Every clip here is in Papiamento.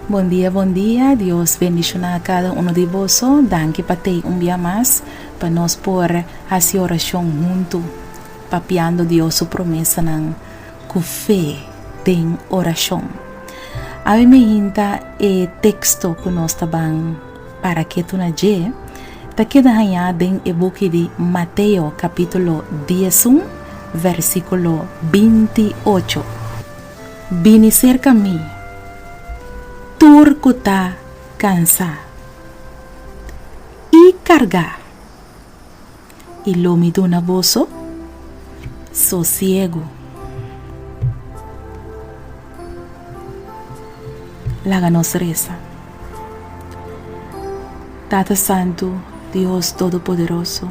Bon dia bon dia Dios bendiciona cada uno di boso danki pa tei un bia mas pa nos por haci oracion hunto papiando Dios su promesanan cu fe den oracion. Awe mi hinta e texto cu nos ta ban para ketu na dje ta keda haña den e buki di Mateo capitulo 11 versiculo 28. Bini serka mi, tur ku ta kansá i kargá, i lo mi duna boso sosiegu. Laga nos resa. Tata Santu, Dios Todopoderoso,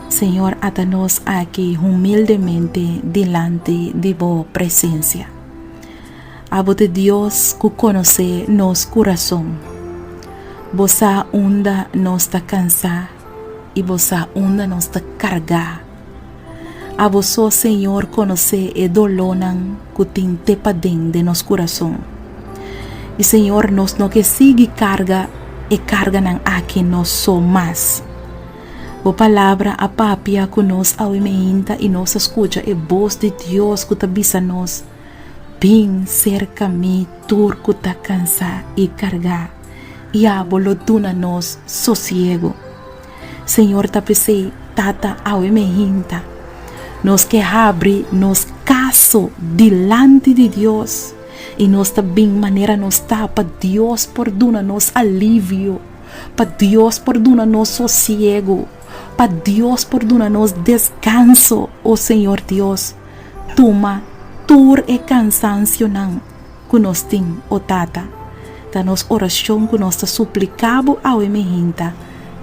Señor ata nos aki humildemente dilanti di bo presencia. Abo ta Dios cu conoce nos curason. Bo sa unda nos ta cansa y bo sa unda nos ta carga. Abo so Señor conoce e dolornan cu tin te paden den nos curason. Y Señor nos no ke sigui carga e carganan aki nos so mas. Bo palabra a papia ku nos awe meinta i nos a skucha e bos di Dios ku ta bisa nos, Bin serka mi tur ku ta kansá i kargá, i abo lo duna nos sosiegu. Señor ta p'esei, Tata, awe meinta, nos ke habri nos kaso dilanti di Dios i nos ta bin manera nos ta pa Dios por duna nos alivio. Pa Dios por duna nos sosiego, pa Dios por duna nos deskanso, o Señor Dios, tuma tur e kansansionan ku nos tin, o Tata. Ta nos orashon ku nos ta supliká Bo awe mihinta,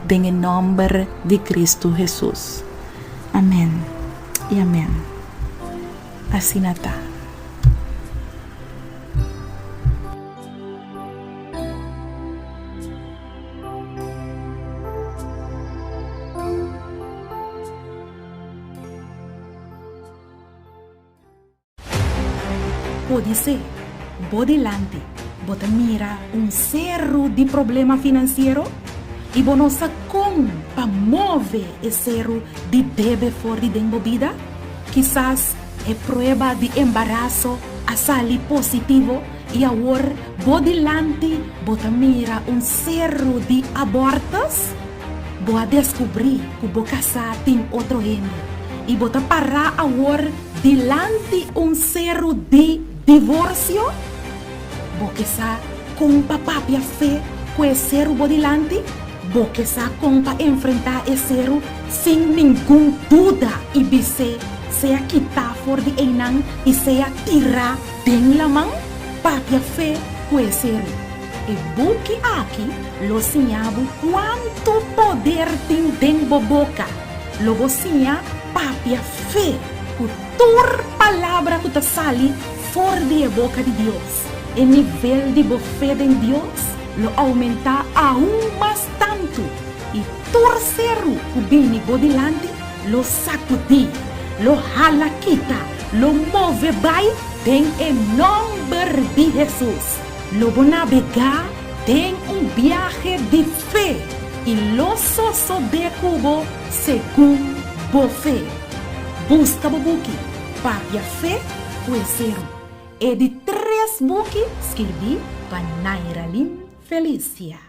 den e nòmber di Kristu Hesus. Amèn i amèn. Asina ta. Podisé bo dilanti bo ta mira un seru di problema finansiero i bo no sa kon pa move e seru di debe for di den bo bida? Kisas e prueba di embaraso a sali positivo I awor bo dilanti bo ta mira un seru di abortus? Bo a deskubrí ku bo kasá tin otro hende i bo ta pará awor dilanti un seru di divorsio? Bo ke sa kon pa papia fe ku e seru bo dilanti? Bo ke sa kon pa enfrentá e seru sin ningun duda i bis'é sea kitá for di einan i sea tirá Den laman, papia fe ku e seru. E buki aki lo siña bo kuantu poder tin den bo boka. Lo bo siña papia fe ku tur palabra ku ta sali for di e boka di Dios. E nivel di bo fe den Dios lo oumentá aun mas tantu i tur seru ku bini bo dilanti lo sakudí, lo hala kita, lo move bai den e nòmber di Hesus. Lo bo nabegá den un biahe di fe i lo sosodé ku bo segun bo fe. Buska bo buki, Papia Fe ku e Seru, e di tres buki skirbí pa Nairalyn Felicia.